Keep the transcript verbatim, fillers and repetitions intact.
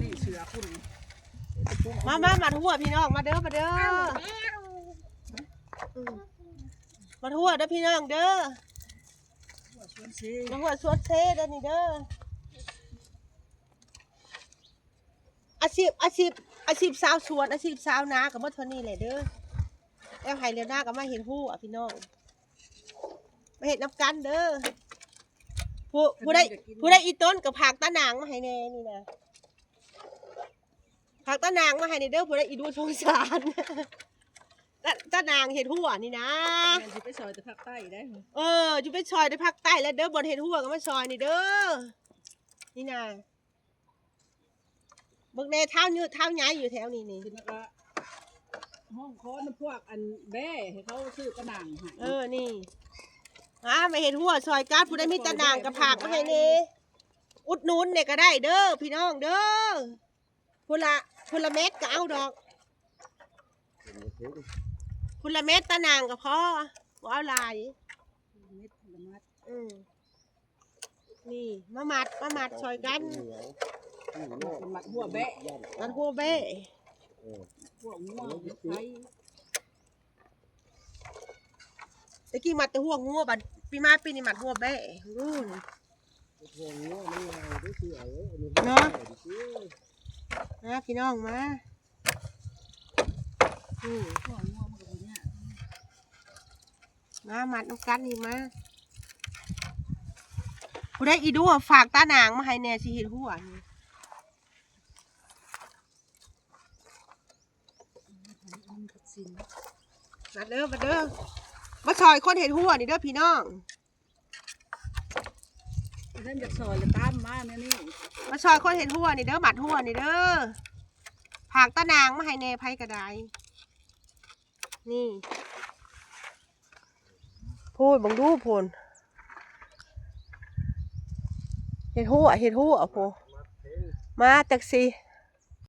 นี่เสือคุณ มามามาทั่วพี่น้องมาเด้อมาเด้ออืมมาทั่วเด้อพี่น้องเด้อมาทั่วสวนเซเด้อนี่เด้ออาชีพอาชีพอาชีพสาวสวนอาชีพสาวนาก็หมดเท่านี้แหละเด้อแล้วไห้แล้วนาก็มาเฮ็ดหัวพี่น้องมาเฮ็ดนำกันเด้อผู้ผู้ใดผู้ใดอีต้นก็ผักตะหนางมาให้แน่นี่นะ ผักตะนางมาให้ในเด้อผู้ใดอีดูสงสารตะตะนางเฮ็ดหัวนี่นะแม่นสิไปซอยแต่ภาคใต้ได้เอออยู่ไปซอยในภาคใต้แล้วเด้อบ่อนเฮ็ดหัวก็มาซอยนี่เด้อนี่นะเบิ่งแน่เท้าเยอะเท้าใหญ่อยู่แถวนี้นี่แล้วก็ห้องคอนพวกอันแบ้ให้เขาซื้อตะนางให้เออนี่อ่ามาเฮ็ดหัวซอยกันผู้ใดมีตะนางก็ผักมาให้แน่อุดหนุนเนี่ยก็ได้เด้อพี่น้องเด้อ พุนละพุนละเม็ดก็เอาดอกพุนละเม็ดตะนางก็พอบ่เอาหลายเม็ดละมัดอืมนี่มามัดมามัดซอยกันเหนียวนี่เนาะมัดหัวแบะมัดหัวแบะเออหัวงัวไทยตะกี้มัดแต่หัวงัวบัดปีมาปีนี้มัดหัวแบะดูนี่ เนาะนะพี่น้องมาอืมมามัดนำกันนี่มาผู้ใดอีดูอะฝากตาหนางมาให้แน่สิเฮ็ดหัวนี่มาเด้อมาเด้อมาซอยคนเฮ็ดหัวนี่เด้อพี่น้อง ท่านอยากซอยก็ตามมาแนวนี้มาซอยคนเฮ็ดหัวนี่เด้อมัดหัวนี่เด้อผากตะนางมาให้แน่ไผก็ได้นี่พูนเบิ่งดูพูนเฮ็ดหัวเฮ็ดหัวพูนมาจักสิ